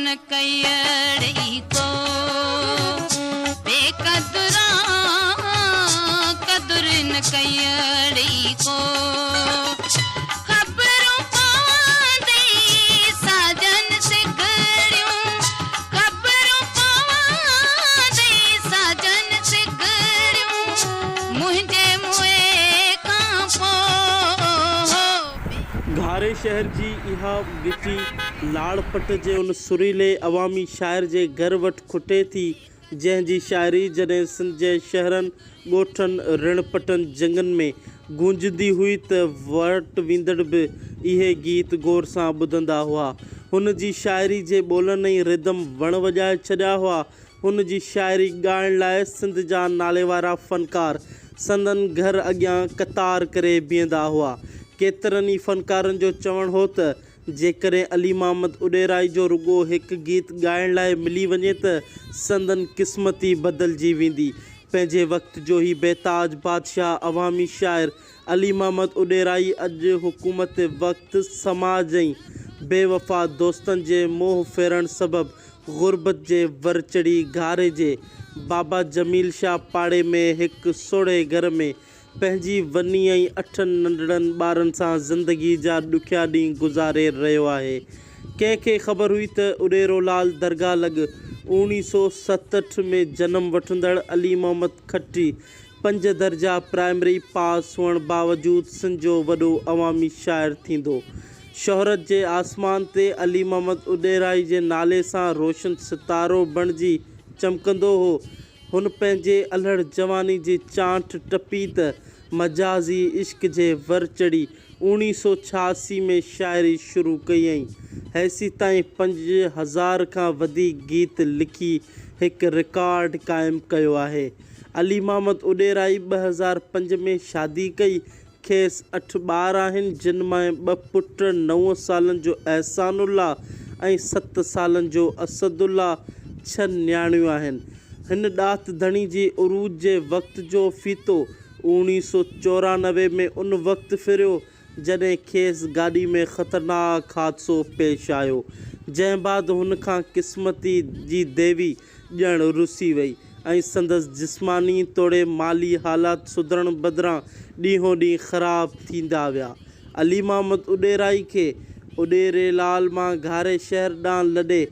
نه ڪئي ڪو بي قدرا قدر نه ڪئي ڪو خبرون پوندئي ساجن سگهڙيون خبرون پوندئي ساجن سگهڙيون منهنجي موئي کان پوء. گهاري شهر جي اها ڳچي لاڙ پٽ جي ان سريلي عوامي شاعر جي گهر وٽ کٽي ٿي، جنهن جي شاعري جڏهن سنڌ جي شهرن، ڳوٺن، رڻ پٽن، جهنگن ۾ گونجندي هئي ته واٽ ويندڙ به اهي گيت غور سان ٻڌندا هئا. هن جي شاعري جي ٻولن ۽ ردم وڻ وڄائي ڇڏيا هئا. هن جي شاعري ڳائڻ لاء سنڌ جا ناليوارا فنڪار سندن گهر اڳيان قطار ڪري بيهندا هئا. ڪيترن ئي فنڪارن جو چوڻ هو ته جيڪڏهن علي محمد اڏيرائي جو رڳو هڪ گيت ڳائڻ لاء ملي وڃي ته سندن قسمت ئي بدلجي ويندي. پنهنجي وقت جو هي بيتاج بادشاهه عوامي شاعر علي محمد اڏيرائي اڄ حڪومت وقت، سماج ۽ بي وفا دوستن جي منهن ڦيرڻ سبب غربت جي ور چڙهي گهاري جي بابا جميل شاهه پاڙي ۾ هڪ سوڙهي گهر ۾ پنهنجي وني ۽ اٺن ننڍڙن ٻارن سان زندگي جا ڏکيا ڏينهن گذاري رهيو آهي. ڪنهن کي خبر هئي ته اڏيرو لال درگاهه لڳ اوڻيهه سو ستهٺ ۾ جنم وٺندڙ علي محمد کٽي پنج درجا پرائمري پاس هئڻ باوجود سنڌ جو وڏو عوامي شاعر ٿيندو. شهرت جي آسمان تي علي محمد اڏيرائي جي نالي سان روشن ستارو بڻجي چمڪندو هو. هن پنهنجي الهڙ جواني جي چانٺ ٽپي ته مجازي عشق جي ور چڙهي اوڻيهه سو ڇهاسي ۾ شاعري شروع ڪيائين. هيسيتائين 5000 کان وڌيڪ گيت لکي هڪ رڪارڊ قائم ڪيو آهي. علي محمد اڏيرائي 2005 ۾ شادي ڪئي. کيس اٺ ٻار آهن، جن مان ٻه پٽ نو سالن جو احسان الله ۽ ست سالن جو اسد الله، ڇهه نياڻيون آهن. هن ڏات ڌڻي جي عروج جي وقت جو ڦيٿو اوڻيهه سو 94 ۾ ان وقت ڦريو، جڏهن کيس گاڏي ۾ خطرناڪ حادثو پيش آيو، جنهن بعد هن کان قسمت جي ديوي ڄڻ رسي وئي ۽ سندس جسماني توڙي مالي حالات سڌرڻ بدران ڏينهون ڏينهن خراب ٿيندا ويا. علي محمد اڏيرائي کي اڏيري لال مان گهاري شهر ڏانهن لڏي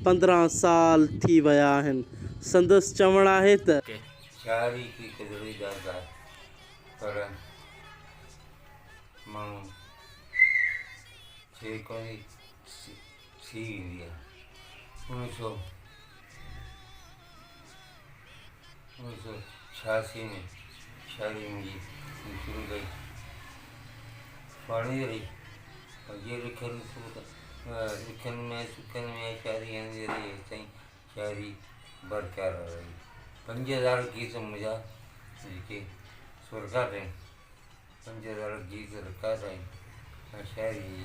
15 سال ٿي ويا آهن. سندس چوڻ آهي ته. شاعري هڪڙي قدرتي ڳالهه آهي پر ماڻهو کي ڪونه ٿي ويندي آهي. 1986 ۾ شاعري منهنجي شروع ڪئي. پڙهندي رهي پر جي لکن ڏکن ۾ سکن ۾ شاعري هڻندي رهي هيستائين شاعري برقرار رهي. 5000 گيت منهنجا جيڪي سرڪار آهن. 5000 گيت رڪارڊ آهن ۽ شاعري جي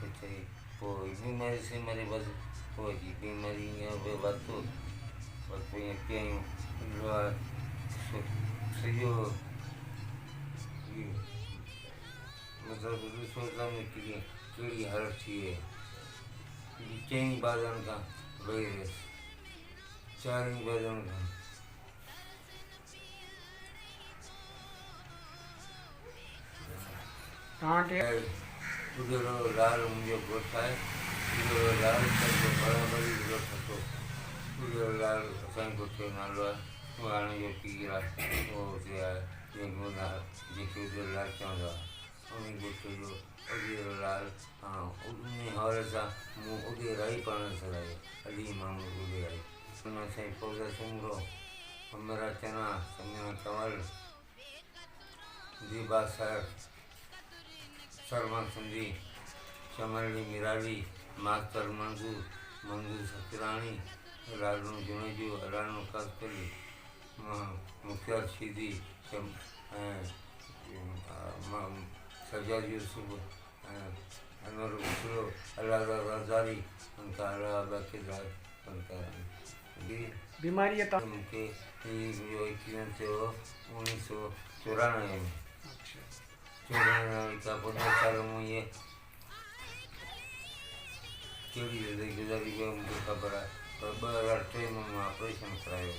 هتي پوء بيماري سيماري بس پوء اچي بيماري ائين به ورتو بس پوء ائين پيا آهيون سڄو مطلب ڏسو ته ڪهڙي ڪهڙي حالت ٿي وئي آهي چئن بازن کان ويهي رهيس چارن بازن کان اجرو لال منهنجو ڳوٺ آهي. اجرو لال سڏبو برابر ئي ڳوٺ اٿو. اجرو لال اسان جي ڳوٺ جو نالو آهي. اهو هاڻي جو پير آهي اهو اتي آهي جنهن کي اجرو لال چوندا هئا. انهي ڳوٺ جو اجرو لال انهي حوالي سان مون اڏيرائي پاڻ سڏايو علي محمد اڏيرائي. سائين فوزيه سومرو. حميرا چنا، ثمينه ڪنول، زيبا سر، سرمد سنڌي، چمن علي ميرالي، ماستر منظور، منظور سکراڻي، لالڻو جوڻيجو، الاڻو قاصدڙي، مختيار شيدي ۽ سجاد يوسف ۽ انور وسرو، الله داد زرداري، ان کان علاوه ٻيا ڪيترا فنڪار آهن. بيماريء تان. مون کي هي منهنجو ايڪسيڊنٽ ٿيو هو 1994 ۾. 94 کان پوء ڏهه سال مون اهي. ڪهڙي زندگي گذاري اها مون کي خبر آهي پر 2003 ۾ مان آپريشن ڪرايو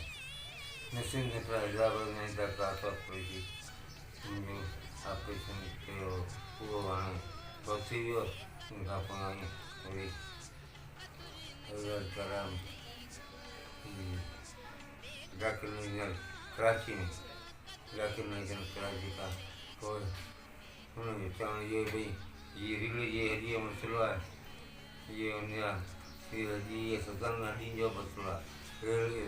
نسيم سينٽر حيدرآباد ۾ ڊاڪٽر آصف قريشي منهنجو آپريشن ڪيو اهو هاڻي فوت ٿي ويو ان کان پوء هاڻي وري علاج ڪرايم doctor engineer Karachi ۾ doctor engineer Karachi کان پوء هن جو چوڻ اهو ڀئي هي ريڙهه جي هڏيء جو مسئلو آهي هي هن جا ريڙهه جي ستن هڏين جو مسئلو آهي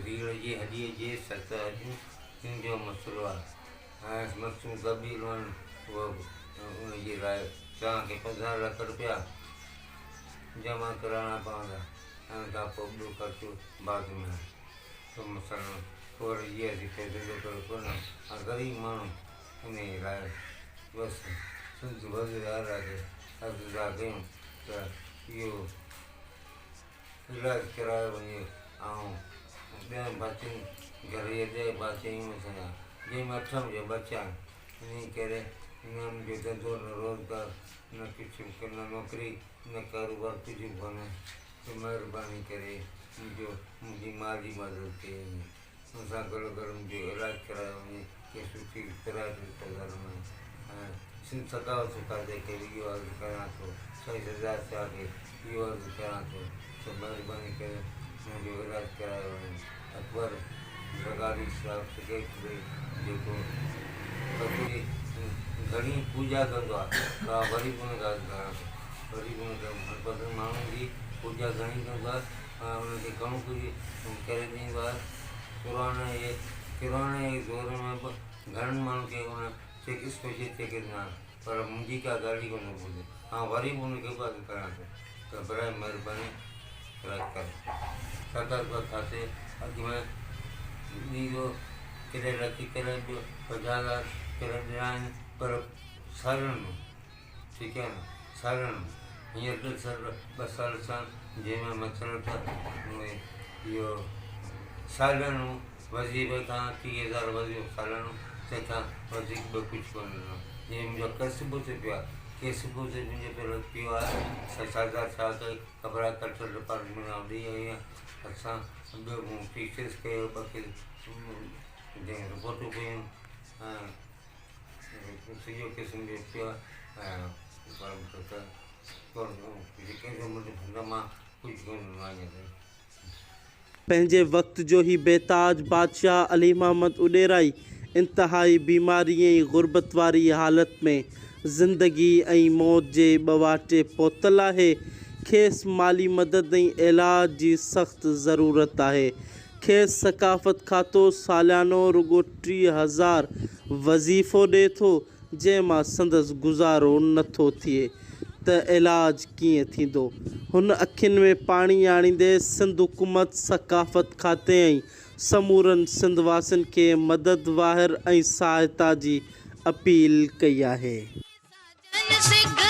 ريڙهه جي هڏيء جي ست هڏين جو مسئلو آهي ۽ مسون دٻيل آهن اهو ان جي لاء توهان کي 15 لک روپيا جمع ڪرائڻا پوندا ۽ ان کان پوء ٻيو خرچو بعد ۾ ته مثلاً پوء وري جي اسين پئسن جو ڪري ڪونه ۽ غريب ماڻهو انهيء لاء بس سنڌ وزير اعليٰ کي عرض ٿا ڪيون ته اهو علاج ڪرايو وڃي. آئون ڏهن ڀاتين گهر جي ڏهه ڀاتي آهيون اسان جا جنهن ۾ اٺ منهنجا ٻچا آهن انهيء ڪري نه منهنجو ڌنڌو نه روزگار نه ڪجهه نه نوڪري نه ڪاروبار ڪجهه به ڪونهي ته مهرباني ڪري منهنجو منهنجي مالي مدد ڪئي وڃي. ان سان گڏوگڏ منهنجو علاج ڪرايو وڃي ڪنهن سٺي پرائيويٽ اسپتال ۾ ۽ سنڌ ثقافت کاتي کي به اهو عرض ڪريان ٿو سائين سردار شاهه کي اهو عرض ڪريان ٿو ته مهرباني ڪري منهنجو علاج ڪرايو وڃي اڪبر لغاري صاحب سيڪريٽري جيڪو فقير گهڻي پوڄا ڪندو آهي ته وري به ان کي عرض ڪريان ٿو وري به ان کي من پسند ماڻهن جي پوڄا گهڻي ڪندو آهي ۽ ان کي گهڻو ڪجهه ڪري ڏيندو آهي. ڪورونا جي ڪورونا جي دور ۾ به گهڻن ماڻهن کي ان چيڪ اسپيشل چيڪ ڏنا پر منهنجي ڪا ڳالهه ئي ڪونه ٻڌي. آئون وري به ان کي به عرض ڪريان ٿو ته برائي مهرباني ڪري ڪري ثقافت کاتي اڳ ۾ ڏيندو ڪڏهن لک ڪڏهن به 50,000 ڪڏهن ڏنا آهن پر سالن ۾ ٺيڪ آهي نه سالن ۾ هينئر ڏيڍ سال ٻه سال ٿيا آهن جنهن ۾ مطلب ته اهو ساليانو وظيفي کان 30,000 وظيفو ساليانو تنهن کان وڌيڪ ٻيو ڪجهه ڪونه ڏنو جنهن منهنجو ڪيس به اتي پيو آهي ڪيس به اتي منهنجو پيل پيو آهي سردار صاحب کي خبر آهي ڪلچر ڊپارٽمينٽ آئون ڏئي آيو آهيان اسان ٻيو مون ٽيچرس ڪيو ٻه ڪيس جنهن رپورٽون ڪيون ۽ سڄو قسم جو ٿيو آهي ۽ ڪجهه ڪونه ڏنو آهي پنهنجي وقت جو هي بيتاج بادشاهه علي محمد اڏيرائي انتهائي بيماري ۽ غربت واري حالت ۾ زندگي ۽ موت جي ٻه واٽي پهتل آهي. کيس مالي مدد ۽ علاج جي سخت ضرورت آهي. کيس ثقافت کاتو ساليانو رڳو 3000 وظيفو ڏئي ٿو، جنهن مان سندس گذارو نه ٿو ٿئي ته علاج ڪيئن ٿيندو؟ هن اکين ۾ پاڻي آڻيندي سنڌ حڪومت، ثقافت کاتي ۽ سمورن سنڌ واسين کي مدد واهر ۽ سهائتا جي اپيل ڪئي آهي. ساجن سگهڙيون.